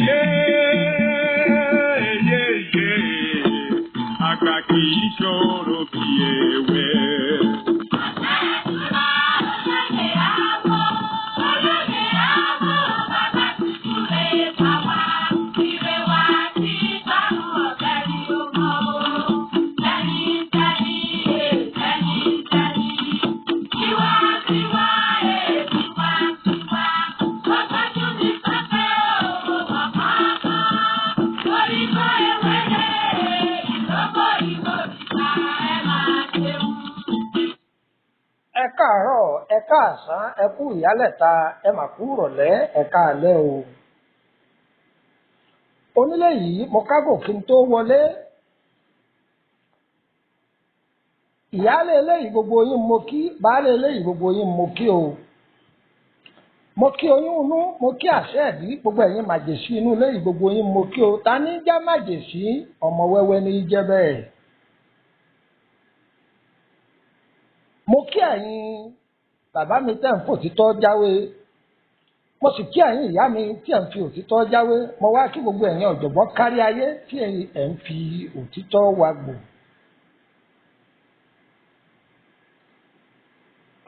Yé, àgbà kì í ṣòro bí ewé. Ẹ káàárọ̀, ẹ káàsán, ẹ kú ìyálẹ̀ta, ẹ mà kú ìrọ̀lẹ́, ẹ káalẹ́ o. Onílé yìí mo kágò kí n tó wọlé. Ìyáálé eléyìí gbogbo yín mo kí, baálé eléyìí gbogbo yín mo kí o. Mo kí oyún inú, mo kí àṣẹ ẹ̀bí, gbogbo ẹ̀yin màjèṣí inú eléyìí gbogbo yín mo kí o. Ta ní jẹ́ màjèṣí? Ọmọ wẹ́wẹ́ ní í jẹ́ bẹ́ẹ̀. Mo kí ẹ̀yin bàbá mi tẹ́ ń fòtítọ́ jáwé, mo sì kí ẹ̀yin ìyá mi tí ẹ̀ ń fi òtítọ́ jáwé. Mo wá kí gbogbo ẹ̀yin ọ̀jọ̀gbọ́n kárí ayé tí ẹ̀ ń fi òtítọ́ wa gbò.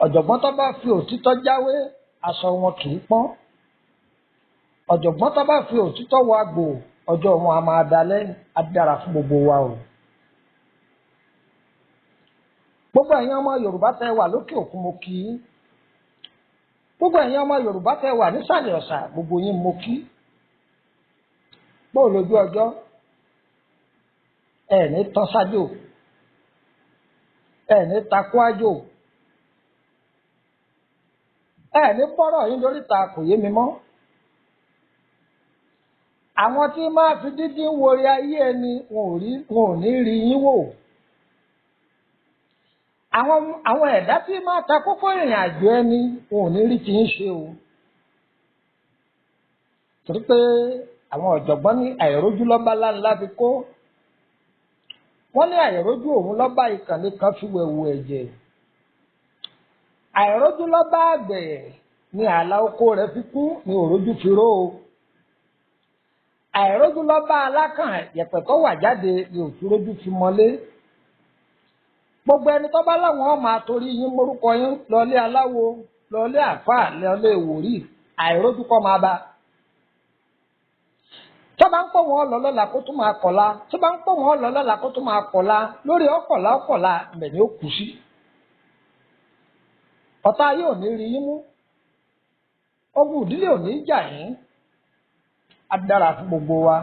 Ọ̀jọ̀gbọ́n tó bá fi òtítọ́ jáwé, aṣọ wọn kì í pọ́n. Ọ̀jọ̀gbọ́n tó bá fi òtítọ́ wa gbò, ọjọ́ wọn a máa dalẹ́, á dára fún gbogbo wa o. Gbogbo ẹ̀yin ọmọ Yorùbá tẹ́ wà lókè òkun mo kí yín. Gbogbo ẹ̀yin ọmọ Yorùbá tẹ́ wà nísàlẹ̀ ọ̀sà gbogbo yín mo kí. Bóò lójú ọjọ́, ẹ̀ ní tán sájò, ẹ̀ ní takú ájò, ẹ̀ ní bọ́rọ̀ yín lóríta kò yé mi mọ́. Àwọn tí máa fi dídín wori ayé ẹni wọn ò ní rí yín wò. Àwọn ẹ̀dá tí máa ta kókó ìrìn àjò ẹni wọn ò ní rí ti ń ṣe o. Torí pé àwọn ọ̀jọ̀gbọ́n ní àìrójú lọ́ba láńlá fi kó. Wọ́n ní àìrójú òun lọ́ba ìkànnì kan fi wẹ̀wù ẹ̀jẹ̀. Àìrójú lọ́ba àgbẹ̀ ni ààlà oko rẹ̀ fi kú ni òrójú fi ró o. Àìrójú lọ́ba alákàn yẹ̀pẹ̀ tó wà jáde ni òfúrójú fi mọ́lé. Gbogbo ẹni tó bá láwọn máa torí yín morúkọ yín lọlé aláwo, lọlé àfáà, lọlé wòlíì, àìrójú kọ́ máa bá. Tó bá ń pọ̀ wọ́n lọ lọ́la kó tún máa kọ̀la, tó bá ń pọ̀ wọ́n lọ lọ́la kó tún máa kọ̀la, lórí ọ̀kọ̀la ọ̀kọ̀la ibẹ̀ ni ó kù sí. Ọ̀tá ayé ò ní rí yín mú, ogun ìdílé ò ní jà yín, á dára fún gbogbo wa.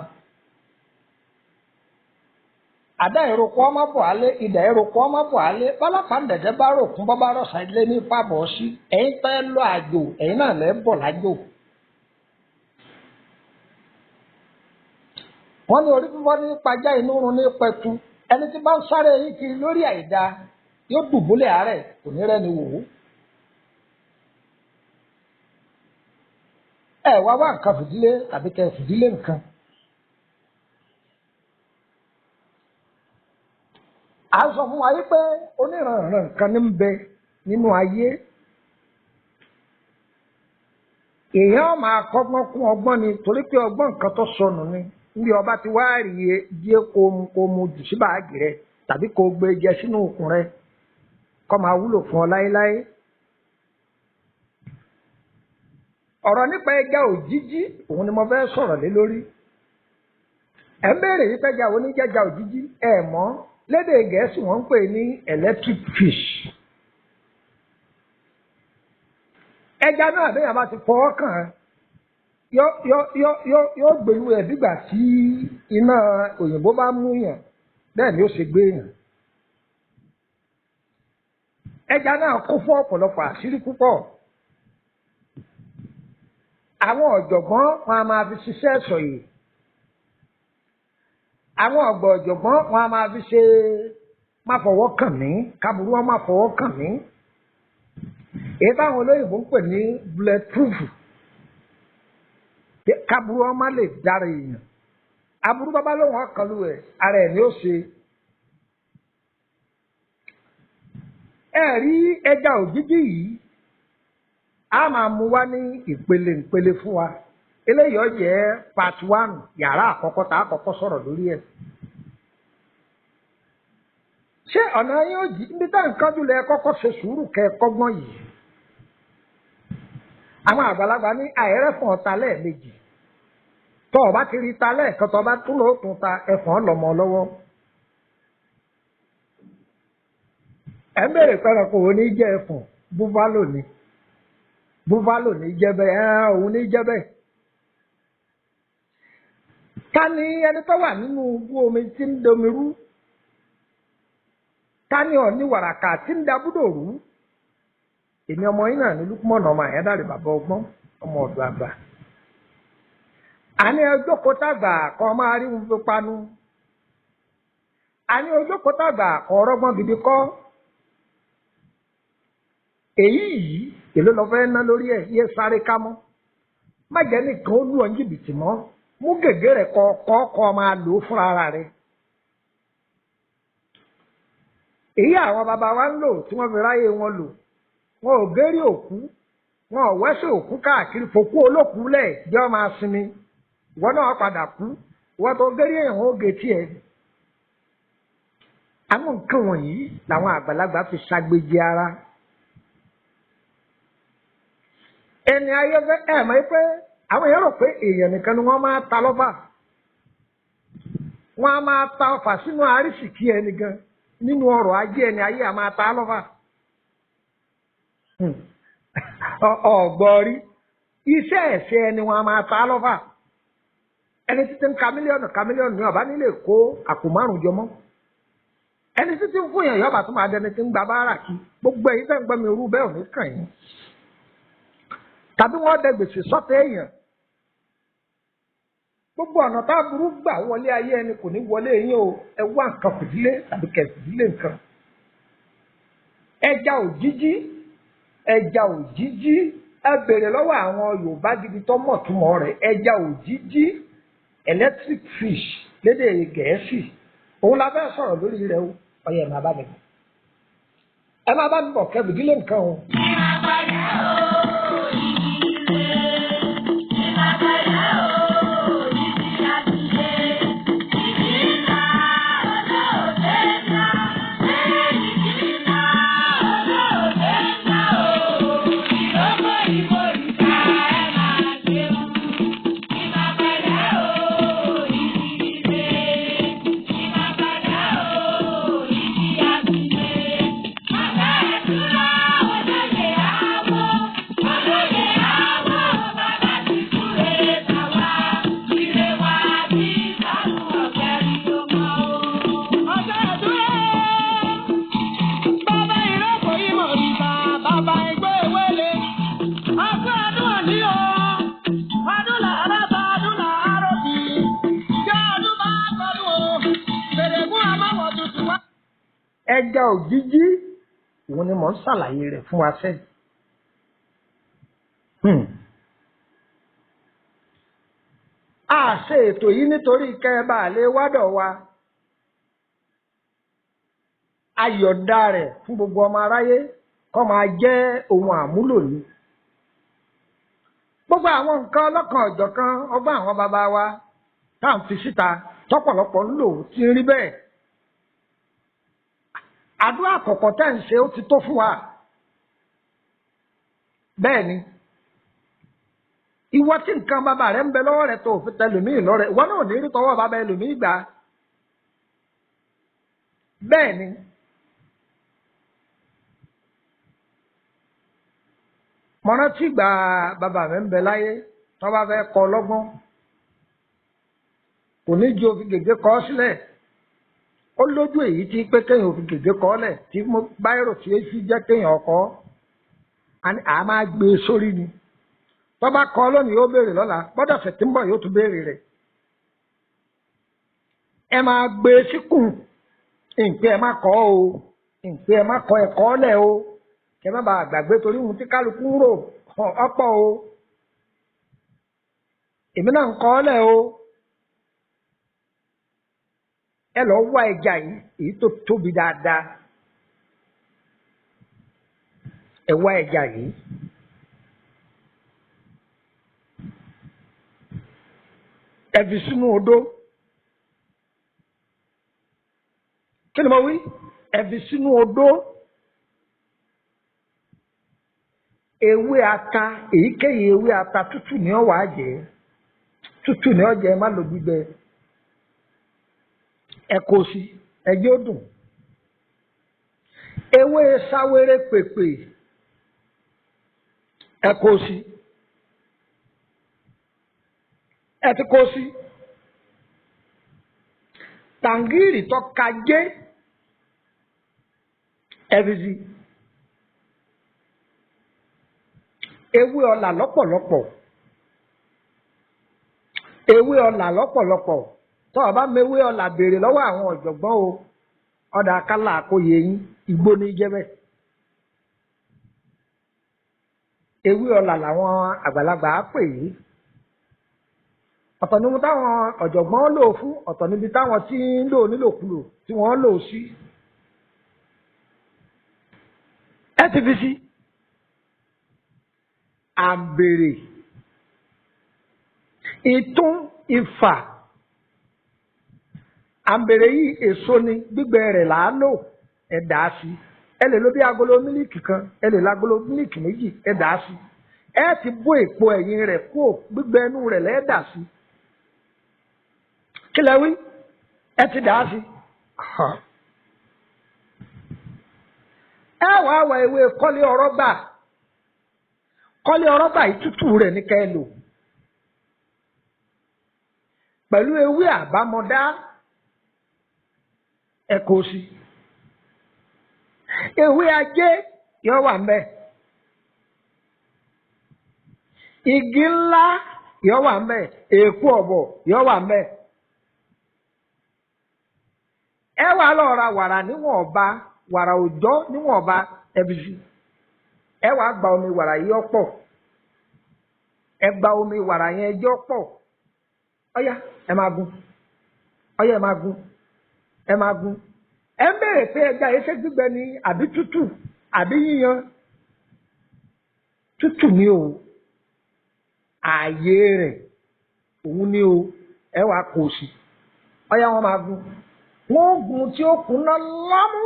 Àdá ìroko ọmọ bọ̀ alé, idà ìroko ọmọ bọ̀ alé, bálápá ǹdẹ̀dẹ̀ bá ròkun bọ́ bá rọ̀ṣà ilé ní fàbọ̀ sí, ẹ̀yin tẹ́ lọ àjò, ẹ̀yin náà lẹ́ bọ̀ lájò. Wọ́n ní orí fífọ́ ní pajá, inú run ní pẹtu, ẹni tí bá ń sáré yín kiri lórí àìda yóò dùbúlẹ̀ àárẹ̀, kò ní rẹ́ni wò ó. Ẹ wá wá nǹkan fìdílé tàbí kẹ fìdílé nǹkan. À ń sọ fún wa wípé oníranran nǹkan ní ń bẹ nínú ayé. Èèyàn máa kọ́gbọ́n kún ọgbọ́n ni torí pé ọgbọ́n nǹkan tó sọnù ni. Níbi ọba ti wá rí e díẹ̀ kó mu kó mu jù sí báàgì rẹ tàbí kó gbé jẹ sínú òkun rẹ kó máa wúlò fún ọ láéláé. Ọ̀rọ̀ nípa ẹja òjíjí òun ni mo fẹ́ sọ̀rọ̀ lé lórí. Ẹ̀ ń béèrè yìí pẹ́ja oníjẹja òjíjí ẹ̀ mọ́. Lédè Gẹ̀ẹ́sì wọ́n ń pè ní electric fish. Ẹja náà bẹ́ẹ̀ bá ti fọwọ́ kàn án, yóò gbèrú ẹ̀ bígbà tí iná òyìnbó bá mú yàn, bẹ́ẹ̀ ni ó ṣe gbé yàn. Ẹja náà kún fún ọ̀pọ̀lọpọ̀ àṣírí púpọ̀. Àwọn ọ̀jọ̀gbọ́n wọn a máa fi ṣiṣẹ́ sọ̀yè. Àwọn ọ̀gbọ̀n ọ̀jọ̀gbọ́n wọn a máa fi ṣe má fọwọ́ kàn mí, kábùrú wọn má fọwọ́ kàn mí. Èyí táwọn olóyìnbó ń pè ní bulletproof. Kábùrú wọn má lè dára èèyàn. Aburú bábá lóhùn ọkàn lu ẹ̀, ara ẹ̀ ni ó ṣe. Ẹ rí ẹja òjíjí yìí, A máa mú wá ní ìpele ìpele fún wa. Eléyìí ó jẹ́ part 1, yàrá àkọ́kọ́ tá a kọ́kọ́ sọ̀rọ̀ lórí ẹ̀. Ṣé ọ̀nà yín ó jí níbi tá nǹkan jùlọ ẹ kọ́kọ́ ṣe sùúrù kẹ́ ẹ kọ́gbọ́n yìí. Àwọn àgbàlagbà ní àìrẹ́fọ̀n ọ̀ta lẹ́ẹ̀mejì. Tọ́ ọ bá ti rí ta lẹ́ẹ̀kan, tọ́ ọ bá tún lóò tún ta ẹ̀fọn lọ́mọ lọ́wọ́. Ẹ ń bèrè pẹ́ràn kò ní jẹ́ ẹ̀fọn, búfálò ni. Búfálò ní jẹ́ bẹ́ẹ̀, ẹ̀ òun ní jẹ́ bẹ́ẹ̀. Ta ni ẹni tó wà nínú ibú omi tí ń domi rú? Ta ni ọ̀ní wàràkà tí ń dabúdò rú? Èmi ọmọ yín náà ní Lúkúmọ̀nà ọmọ Àyándàrè, bàbá ọgbọ́n, ọmọ ọ̀dọ̀ àgbà. Àní ọjọ́kọ̀ọ́ tàgbà kan máa rí wọn fi panu. Àní ọjọ́kọ̀ọ́ tàgbà kan ọ̀rọ̀gbọ́n gidi kọ́. Èyí yìí èló lọ fẹ́ ná lórí ẹ̀, yé sáré ká mọ́. Má jẹ́ nìkan ó lù ọ́ ní jìbìtì mọ́. Mú gègé rẹ̀ kọ́ kọ́ máa lò ó fúnra ara rẹ̀. Èyí àwọn bàbá wa ń lò tí wọ́n fi ráyè wọn lò. Wọn ò gérí òkú, wọn ò wẹ́sẹ̀ òkú káàkiri, fòkú olókùú lẹ̀ jẹ́ ọ máa sinmi. Ìwọ náà padà kú, ìwọ tó gérí èèyàn ó gé tiẹ̀. Àwọn nǹkan wọ̀nyí làwọn àgbàlagbà fi ṣàgbéjì ara. Ẹni ayé fẹ́ ẹ̀ mọ̀ pé àwọn èèyàn rò pé èèyàn nìkan ni wọ́n máa ta lọ́fà. Wọ́n á máa ta ọfà sínú àrísìkí ẹni gan, nínú ọrọ̀ ajé ẹni ayé á máa ta lọ́fà. Ọ̀gbọ́n rí iṣẹ́ ẹ̀ṣẹ̀ ẹni wọ́n á máa ta lọ́fà. Ẹni títí ń ka mílíọ̀nù ka mílíọ̀nù ní ọ̀bá nílé kó àpò 5 jọ mọ́. Ẹni títí ń fún yàn yọ̀bà tó máa dẹni tí ń gba báárà kí. Gbogbo ẹ̀yin tẹ́ ń gbọ́ mi rú bẹ́ẹ̀ ò ní kàn yín. Tàbí wọ́n dẹ gbèsè sọ́tẹ̀ èèyàn. Gbogbo ọ̀nà tá a burú gbà wọlé ayé ẹni kò ní wọlé yín o. Ẹ wá nǹkan fìdílé tàbí kẹ̀ fìdílé nǹkan. Ẹja òjíjí, ẹja òjíjí, ẹ bèrè lọ́wọ́ àwọn Yorùbá gidi tó mọ̀ túmọ̀ rẹ̀. Ẹja òjíjí, electric fish lédè Gẹ̀ẹ́sì. Òun la fẹ́ sọ̀rọ̀ lórí rẹ̀ o. Ọyẹ ẹ máa bá mi bọ̀. Ẹ máa bá mi bọ̀ kẹ́ fìdílé nǹkan o. Ẹja òjíjí òun ni mò ń ṣàlàyé rẹ̀ fún wa sẹ́yìn. A ṣe ètò yìí nítorí kẹ́ ẹ bá lè wádọ̀ wa. A yọ̀ǹda rẹ̀ fún gbogbo ọmọ aráyé kó máa jẹ́ ohun àmúlò ni. Gbogbo àwọn nǹkan ọlọ́kan ọ̀jọ̀kan ọgbọ́n àwọn bàbá wa tá à ń fi síta tọ́pọ̀lọpọ̀ ń lò tí ń rí bẹ́ẹ̀. Àdúrà àkọ́kọ́ tẹ́ ń ṣe ó ti tó fún wa. Bẹ́ẹ̀ ni, ìwọ tí nǹkan bàbá rẹ ń bẹ lọ́wọ́ rẹ tó fi tẹlòmíì lọ́rẹ, ìwọ náà ò ní rí tọwọ́ bàbá ẹlòmíì gbà. Bẹ́ẹ̀ ni, mo rántí ìgbà bàbá mi ń bẹ láyé tó bá fẹ́ kọ́ lọ́gbọ́n, kò ní ju òfin gègé kọ́ sílẹ̀. Ó lójú èyí tí pé kéèyàn òfin gègé kọ́ lẹ̀ tí báírò tí ó fi jẹ́ kéèyàn ọkọ́ a máa gbé e sórí ni. Tó bá kọ́ lónìí yóò béèrè lọ́la, gbọ́dọ̀ fẹ̀ tí ń bọ̀ yóò tún béèrè rẹ̀. Ẹ máa gbé e síkùn, nǹpẹ́ ẹ má kọ́ o, nǹpẹ́ ẹ má kọ́ ẹ̀kọ́ lẹ̀ o, kẹ má bàa gbàgbé torí ohun tí kálukú ń rò ọ̀pọ̀ o. Èmi náà ń kọ́ lẹ̀ o. Ẹ lọ wá ẹja yìí, èyí tó tóbi dáadáa. Ẹ wá ẹja yìí. Ẹ fi sínú odó. Kí ni mo wí? Ẹ fi sínú odó. Ewé ata, èyíkéyìí ewé ata tútù ni ó wàá jẹ. Tútù ni ó jẹ, má lò gbígbẹ. Ẹ kó sí, ẹ jẹ́ ó dùn. Ewé sáwéré pèpè, ẹ kó sí. Ẹ ti kó sí. Tàǹgìrì tó kajé, ẹ fi sí. Ewé ọlà lọ́pọ̀lọpọ̀. Ewé ọlà lọ́pọ̀lọpọ̀. Tó o bá mewé ọlà béèrè lọ́wọ́ àwọn ọ̀jọ̀gbọ́n o, ọ̀dà akálà àkóyè yín, igbó ní jẹ́ bẹ́ẹ̀. Ewé ọlà làwọn àgbàlagbà á pè yìí. Ọ̀tọ̀ níbi táwọn ọ̀jọ̀gbọ́n lò fún, ọ̀tọ̀ níbi táwọn tí ń lò nílòkulò tí wọ́n lò sí. Ẹ ti fi sí. Àǹbèrè, ìtún, ìfà. Àǹbèrè yìí èso ni, gbígbẹ rẹ̀ là á lò, ẹ dà á sí. Ẹ lè lo bí agolo mílíkì kan, ẹ lè lo agolo mílíkì méjì, ẹ dà á sí. Ẹ ti bó èpo ẹ̀yìn rẹ̀ kúò, gbígbẹ inú rẹ̀ lẹ́ẹ̀ dà sí. Kí lẹ wí? Ẹ ti dà á sí. Ẹ wàá wá ewé kọ́lé ọ̀rọ̀ gbà. Kọ́lé ọ̀rọ̀ gbà yìí tútù rẹ̀ ní kẹ́ ẹ lò. Pẹ̀lú ewé àbámọ́dá, ẹ kó sí. Ewé ajé yóò wà ńbẹ̀. Igi ńlá yóò wà ńbẹ̀. Èkú ọ̀bọ̀ yóò wà ńbẹ̀. Ẹ wà lọ ra wàrà níwọ̀nba, wàrà òòjọ́ níwọ̀nba, ẹ fi sí. Ẹ wàá gba omi wàrà yìí ọ̀pọ̀. Ẹ gba omi wàrà yẹn ẹjọ́ pọ̀. Ọ̀yá ẹ máa gún. Ọ̀yá ẹ máa gún. Ẹ máa gún. Ẹ ń béèrè pé ẹja yìí ṣé gbígbẹ ni àbí tútù àbí yíyan. Tútù ni o. Ààyè rẹ̀ òun ni o. Ẹ wàá kó o sí. Ọ̀yá wọn máa gún. Wọ́n ó gún tí ó kúnná lámú.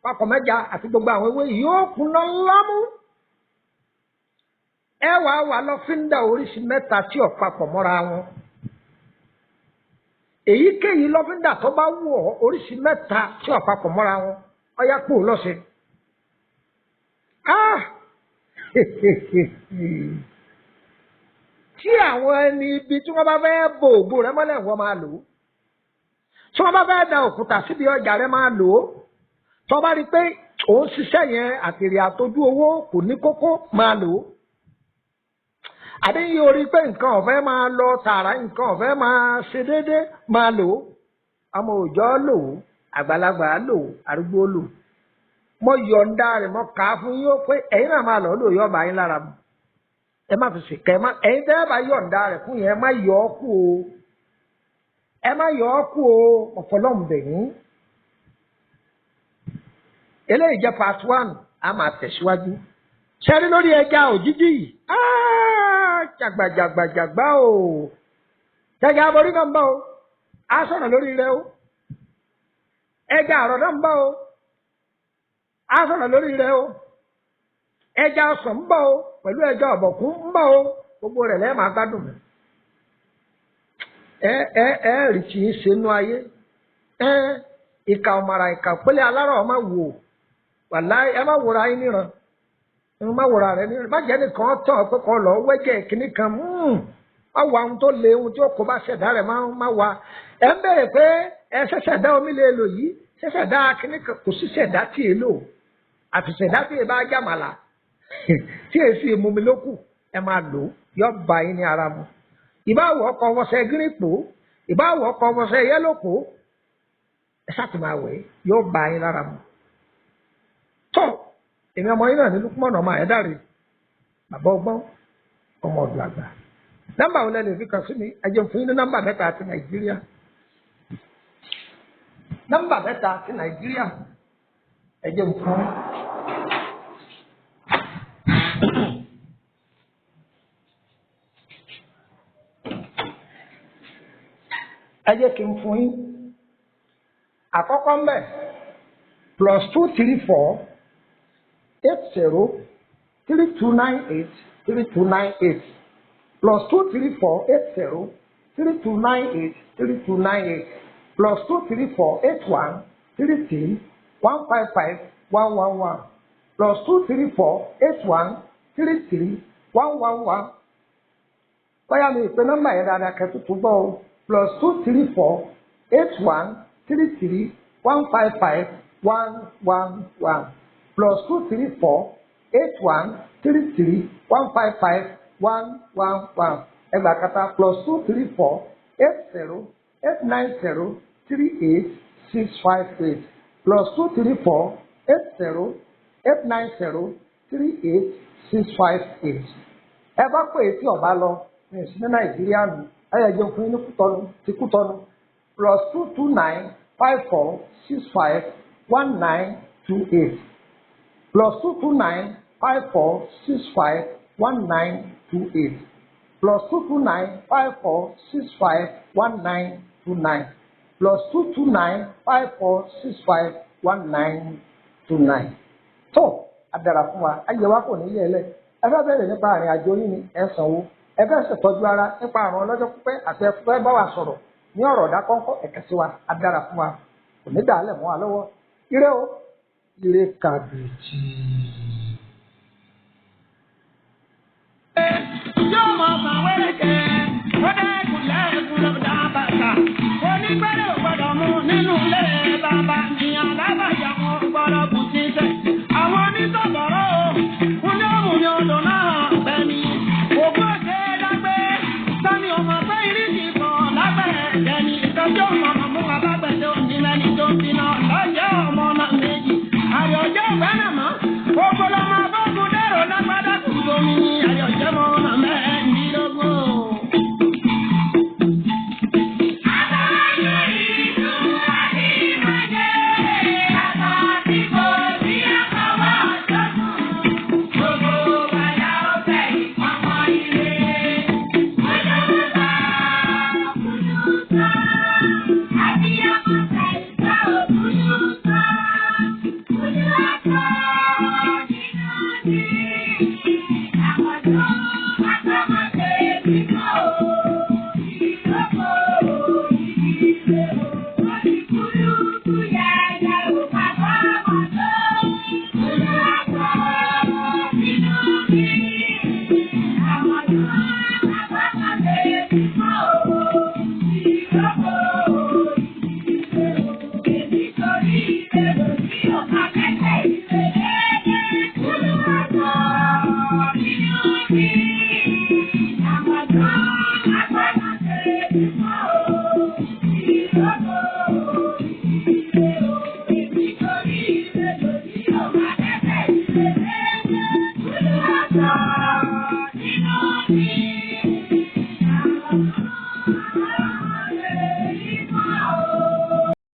Papọ̀ mẹ́ja àti gbogbo àwọn ewé yìí ó kúnná lámú. Ẹ wàá wà lọ́fíńdà oríṣi mẹ́ta tí ò papọ̀ mọ́ra wọn. Èyíkéyìí lọ́fíńdà tó bá wù ọ́ oríṣi mẹ́ta tí ò papọ̀ mọ́ra wọn, ọ̀yá pò lọ́sẹ̀. Ah! Tí àwọn ẹni ibi tí wọ́n bá fẹ́ bo ògo rẹ mọ́lẹ̀ wọ́n máa lò ó. Tí wọ́n bá fẹ́ da òkúta síbi ọjà rẹ máa lò ó. Tó bá rí i pé òun ṣiṣẹ́ yẹn àtèrè àtọ́jú owó kò ní kókó máa lò ó. Àbí yìí orí pé nǹkan ọ̀fẹ́ máa lọ tààrà, nǹkan ọ̀fẹ́ máa ṣe déédéé máa lò ó. Ọmọ òòjọ́ lò ó, àgbàlagbà lò ó, arúgbó lò ó. Mo yọ̀ǹda rẹ̀, mo kà á fún yín ó pé ẹ̀yin náà máa lọ lò yọ̀ bá yín lára mu. Ẹ má fi ṣèkà, ẹ má ẹ̀yin tẹ́ ẹ bá yọ̀ǹda rẹ̀ fún yẹn, ẹ má yọ ọ́ kú o. Ẹ má yọ ọ́ kú o, ọ̀fọlọ́mùbẹ̀ yín. Eléyìí jẹ́ part one, a máa tẹ̀síwájú. Ṣẹ́rí lórí ẹja òjijì yìí. Jàgbàjàgbàjàgbà o. Jẹjẹ aborí náà ń bọ̀ o. A sọ̀rọ̀ lórí rẹ o. Ẹja àrọ̀ náà ń bọ̀ o. A sọ̀rọ̀ lórí rẹ o. Ẹja ọsàn ń bọ̀ o. Pẹ̀lú ẹja ọ̀bọ̀kún ń bọ̀ o. Gbogbo rẹ̀ lẹ́ẹ̀ máa gbádùn mi. Ẹ ẹ ẹ rí tí ń ṣe nú ayé. Ẹ ìkà ọ̀màrà ìkà pélé alárọ̀ ọmọ wò. Wàláhì ẹ má wòra yín níran. Ẹ má wòra rẹ níran. Má jẹ́ nìkan tán pé kọ́ lọ wẹ́jẹ̀ kínní kan. Má wà ohun tó le, ohun tí ó kó bá ṣẹ̀dá rẹ̀ má wà. Ẹ ń bèrè pé ẹ ṣẹ̀ṣẹ̀ dá omi lè lò yìí. Ṣẹ̀ṣẹ̀ dá kínní kan kò sí ṣẹ̀dá tí è lò. Àfìṣẹ̀dá tí è bá jàmàlà. Tí è sì mú mi lókù, ẹ máa lò ó. Yọ bá yín ní ara mu. Ìbáwọ̀ ọkọ̀ wọṣẹ gírípò, ìbáwọ̀ ọkọ̀ wọṣẹ yẹ́lòpò. Ẹ ṣáà máa wẹ̀, yóò bá yín lára mu. Tó èmi ọmọ yín náà ní Lukman ọmọ Àyádáre, bàbá ọgbọ́n, ọmọ ọ̀dọ̀ àgbà. Nọ́mbà wo lẹ lè fi kàn sí mi? Ẹ jẹ́ n fún yín ní nọ́mbà mẹ́ta àti Nàìjíríà. Nọ́mbà mẹ́ta àti Nàìjíríà. Ẹ jẹ́ n fún yín. Ẹ jẹ́ kí n fún yín. Àkọ́kọ́ mbẹ̀, +234 80 3298 3298, +234 80 3298 3298, +234 81 33 155 111, +234 81 33 111. Bóyá mi ìpè nọ́mbà yẹn dáadáa kẹ́tùtù gbọ́ o. +234 81 33 155 111, +234 81 33 155 111. Ẹgbàá kata, +234 80 890 38658, +234 80 890 38658. Ẹ bá pè é tí ọba lọ ní ìsinmi Nàìjíríà nù, ẹ yẹ jẹun fún yín ní Kútọnu ti Kútọnu, +229 54 65 19 28, +229 54 65 19 28, +229 54 65 19 29, +229 54 65 19 29. Tó adara fún wa, ayé wa kò ní yẹ lẹ. Ẹ fẹ́ bẹ̀rẹ̀ nípa àrìn àjò yín ni, ẹ sanwó. Ẹ fẹ́ ṣètọ́jú ara nípa àrùn ọlọ́jọ́ pípẹ́ àti ẹ fẹ́ bá wa sọ̀rọ̀ ní ọ̀rọ̀ ọ̀dà kọ́ńkọ́, ẹ̀kẹ́ sí wa. Adara fún wa, kò ní dàálẹ̀ mọ́ wa lọ́wọ́. Ire o, ire kàbìtì. Yóò mọ ọmọ wẹ́rẹ́kẹ́, ó dẹ́kun lẹ́kùn lọ́dà bàtà. Onígbẹ́rẹ́ ò gbọ́dọ̀ mú nínú ilé bàbá mi, alábàjá wọn gbọ́dọ̀ bù sísẹ̀. Àwọn onítọ̀bọ̀rọ̀ o, ń ní òmù ní odò náà gbẹ̀mí. Ògùn òṣè dágbé, sani ọmọ pé ìrísí kan lágbẹ̀ẹ́ jẹni. Ìtọ́jú ọmọ mú alágbẹ̀dẹ òní lẹ́ni tó ń bínú lọ́jọ́ ọmọ náà méjì. Àyọ̀jẹ́ ìgbẹ́nàmọ́, gbogbo lọ́mọ abọ́gun dẹ́rọ lágbádá kù sómi. Àyọ̀jẹ́ mọ́ ọmọ mẹ́rìndínlógún. Thank you.